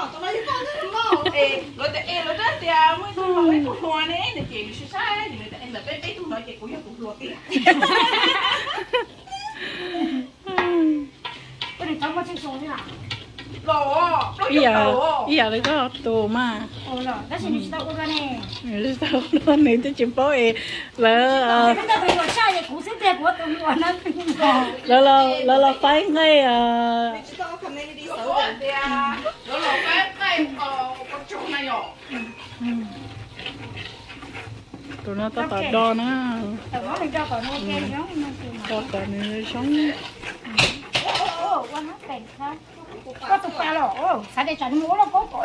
Lawv tias, es, lawv tias, es, lawv tias muaj ib tug hluas ne, ces nws saib saib, nws tias, es ntawm peb peb tug no ces kuv yog tus hluas tiag. Ib yam li koj tus mas. Tsis tau ua, nws twb tsis paub es lawv, lawv los faib nqaij. Tus no tab tom do na, do kom nws zoo. Koj tus pa los xav tias tsam nws mus ua lauj kaub kom.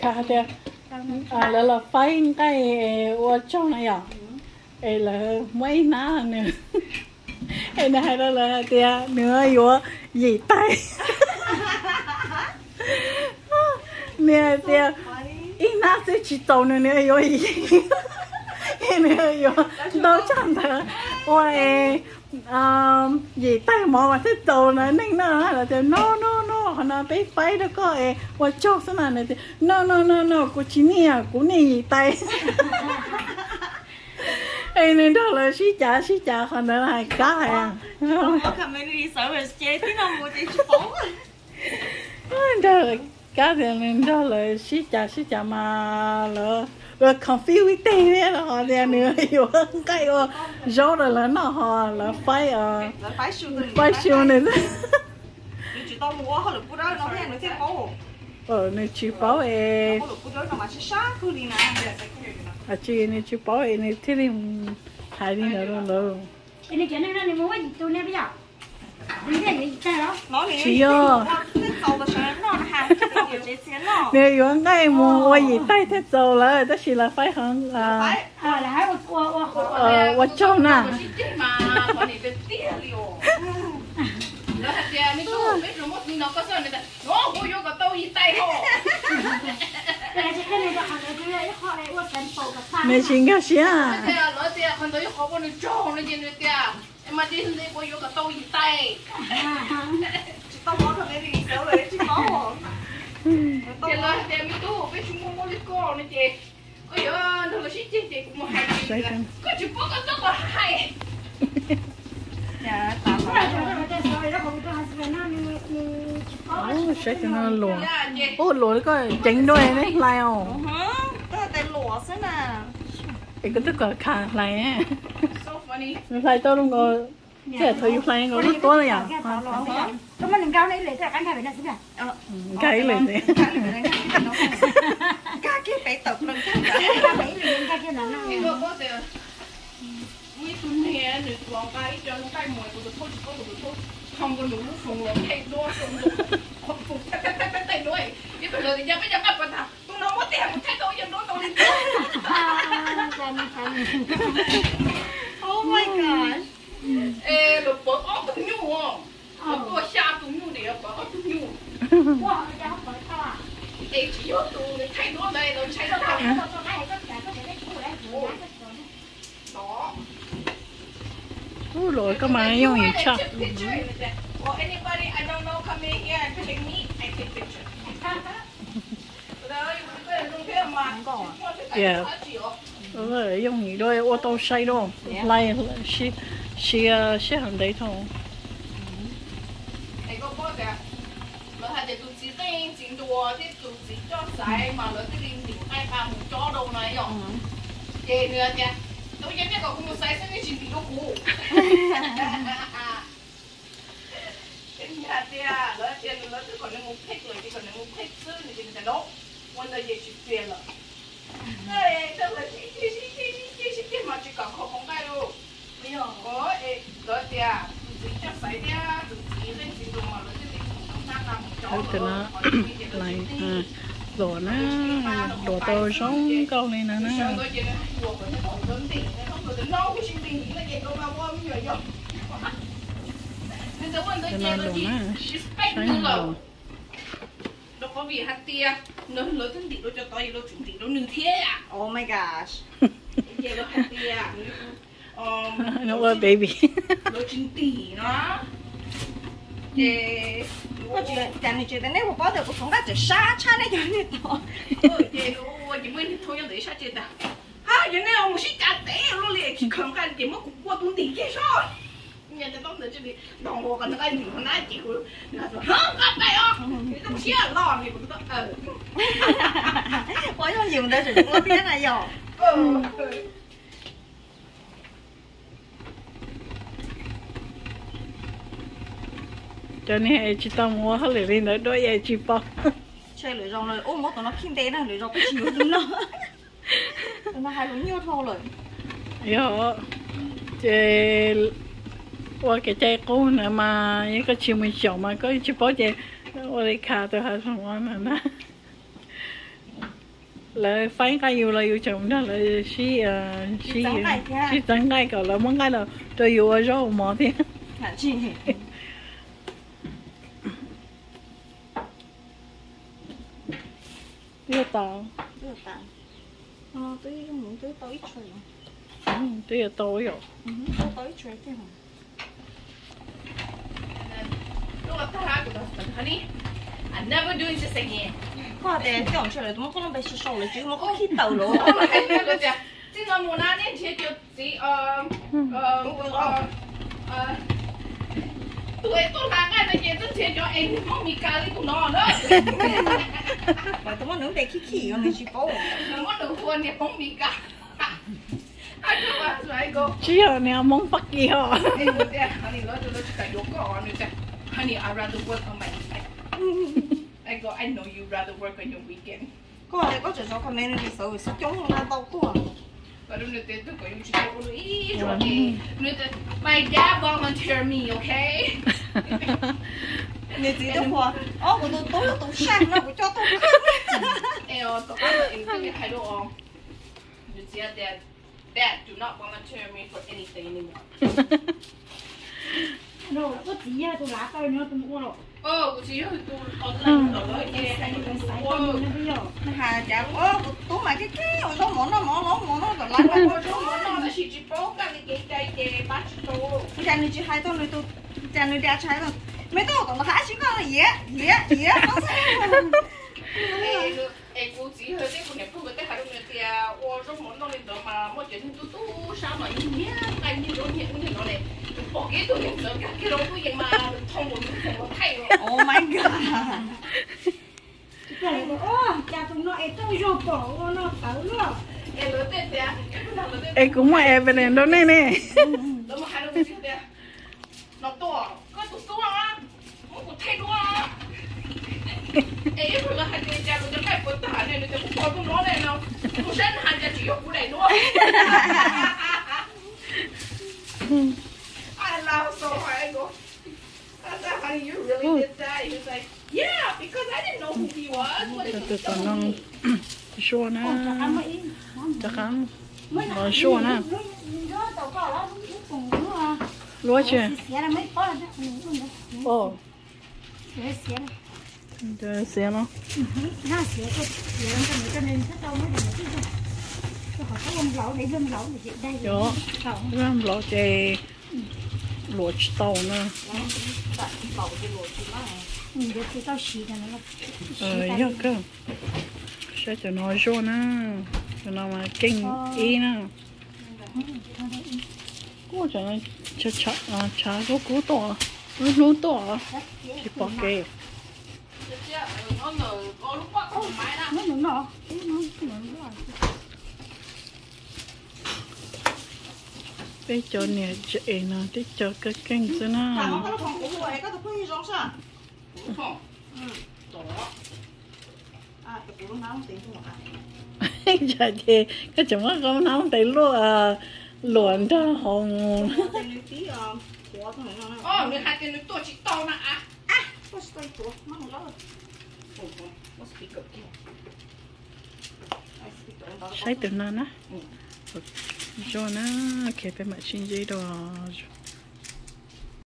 Kha tias lawv los faib nqaij ua tsaug na yom, es lawv muab ib hnab nws, es nws hais rau lawv hais tias nws yuav yim tais. Nws hais tias ib hnab xwb tsis txaus nws, nws yuav yim, nws yuav ntau tshaj ntawd ua es yim tais mov mas thiaj txaus na neej na. Lawv tias no no no, qhov no peb faib rau koj es ua tsaug xwb na. Nws tias no no no no, kuv tsis niaj, kuv niaj yim tais. Es nws nrog lawv sib cav sib cav qhov ntawd hais kab hais. Nrog kab tias nws nrog lawv sib cav sib cav mas lawv, lawv confuse ib teg thiab los ho tias nws yuav nqaij ua zaub rau lawv noj ho lawv faib, faib su nws. Nws tsis paub es, tsis, nws tsis paub es nws thiaj li hais li ntawd rau lawv. Tsis yog, nws yuav nqaij mus ua yim tais thiaj txaus lawv, tab sis lawv faib qhov ua tsaug na. Nws tsis nkag siab. Tias lawv tias me tub, peb tsis muaj muaj li koj no ces koj yuav nrog lawv sib ceg ces kuv mus hais, koj tsis paub koj txhob hais. Saib cov no luam, ub luam li koj ceev dua neb hlais os. Es koj twb kom kha hlais, nws hlais tau zoo nkaus, thaum yus hlais nkaus lub tuab na yom. Nkag ib lwm tes. Muaj ib tug niag nws tus nqa ib co nqaij mus, kuv tus thauj tsis paub, kuv tus thauj thoo nkaus nws lub foos los thaij duab, foos thaij duab, ib tug ntawd tias yog peb cov nqaij puas tas, tus no muab tiag mus thaij tau yog duab ntau li tiag. Oh my gosh. Es lawv pawv ob tug nyuj, lawv tuaj xya tus nyuj, lawv pawv ob tug nyuj. Es tsis yog tus nws thaij duab ntawd los ntshai. Ub, luam koj mas yooj yim tshaj. Yooj yim dua ua tau sai dua, hlais siab, siab heev ntev dhau. Lawv hais tias tus txiv qeej txiv nruas thiab tus txiv coj xaiv mas lawv thiaj li ntim nqaij qa mus cob rau na yom. Ces nws hais tias, tus yog nej kom kuv mus xaiv xwb nej tsis ntim rau kuv. Hais tias lawv tias lawv twb kom nws mus pick lawm ces kom nws mus pick xwb, nws tias nws tias no, ua ntawd ces tsis pliag lawm. Tej lawv sib ceg sib ceg sib ceg sib ceg mas tsis kam kho qhov nqaij li. Lawv tias tus txiv coj xaiv thiab tus txiv qeej txiv nruas mas lawv thiaj li mus ntim nqaij qa mus cob lawm. Luam na, luam tau zoo nkauj li no na. Luam na, saib luam. Rau qhov vim hais tias lawv twb ntim rau cov tod, lawv tsum ntim rau nws thiab. Oh my gosh. Ces lawv hais tias No ua baby. Lawv tsis ntim no. Ces cas nws tseem tias nej puas paub tias kuv txhoov nqaij tseem sab tshaj nej cov niag tod. Ces ua ces muaj niag thauj nyob ntawd ib sab ces tias, ha, yog nej mus sib cav tev luaj li tsis khaws nqaij ces muab kuv ua tus ntim kiag soj. Nyob ntawd ntawd li nrog ua qhov nqaij ntim qhov na ces kuv, nws hais tias, ha, nqa pais os, zoo siab los li kuv, ua yooj yim ntawd tseem ua thiab na yom. Cov niag es tsis tau mus ua hauj lwm li ntawd dua es tsis paub. Ntshe lwm zaus ua muab tus no khib nte na, lwm zaus kuj tsis yuav tus no. Tus no hais lus nyuaj dhau lawm. Yog, ces ua kev cai qub na mas yeej koj tsis mus xyaum mas koj tsis paub ces ua li kha tus hav zoov no na. Lawv faib nqaij yus los yus tseem nrog lawv sib, sib txeeb nqaij kom lawv muab nqaij los rau yus ua zaub ua mov thiab. Twb yuav tau, twb yuav tau yom. Koj tias coj ntshe lawv tus muab koj lub npe sau sau lawv tsis muab koj khib taws lawm. Txij no mus na nej nrhiav cov txiv, tus es tuaj hla nqaij no ces twb nrhiav cov es nws Hmoob Mes Kas li tus no na. Mas tus muab nws lub npe khib khib nws tsis paub. Muab nws hu ua niag Hmoob Mes Kas. Tsis yog niag Hmoob Fab Kis os. Honey, I rather work on my weekend. I go, I know you rather work on your weekend. Koj tias koj tseem zov comment nws xav xub coob na tau tuaj. My dad volunteer me, okay? Nws txiv tuaj qhuas, o kuv tus tub yog tus saj no kuv coj tuaj. Nws txiv tias, Dad, do not volunteer me for anything anymore. Koj txiv yog tus lav tau nyob tus ua los. Kuv txiv yog tus, nws hais cas, o kuv tub mas kev kev ua zaub mov noj, mov zaub mov noj kom lav ua zaub mov noj tab sis tsis paub kaj li kev cai ces pab tsis tau. Ua cas nws tsis hais rau nws tus, cas nws da tshais rau, me tub tom no hais tsis koj yiav yiav yiav. Es kuv txiv hais tej kuv niam pog nkawd tej hais rau nws tias ua zaub mov noj li ntawd mas muaj cov neeg tub tub sab mas yeej nyiam nqaij nyiam zaub nyiam ub nyiam no ne. Nws pom kiag ib tug neeg ntxawm nkag kiag rau lub yees mas nws thoo nkaus nws txawm los thaij. Oh my god. Cas tus no es tau zog pom ua no tawv luaj. Es kuv muaj evidence rau nej ne. Lawv mus hais rau kuv txiv tias, no tuaj, koj tus tub, muab kuv thaij duab. Es ib pliag lawv hais tias cas kuv cov nqaij puas tag ne, nws tias kuv pom tus no ne no, kuv saib nws hais cas tsis yog kuv daim duab. I laugh so hard, I go, I said, honey, you really did that? He was like, yeah, because I didn't know who he was. What is he telling me? Zuaj na, rov qab los zuaj na. Luab tsi? Xiav no. Nplaum ces luam tsis tau na. Yog kawg. Saib cov no zuaj na, cov no mas keej ib na. Kuj tshav kub kub tuaj, lub hnub tuaj tsis pom kev. Peb cov niam tsev no tib co keej keej xwb na. Yog ces koj tseem muab koj hnab tes luaj luam nrog hauv. Saib tus no na. Zuaj na, ok, peb mam sib ntsib dua.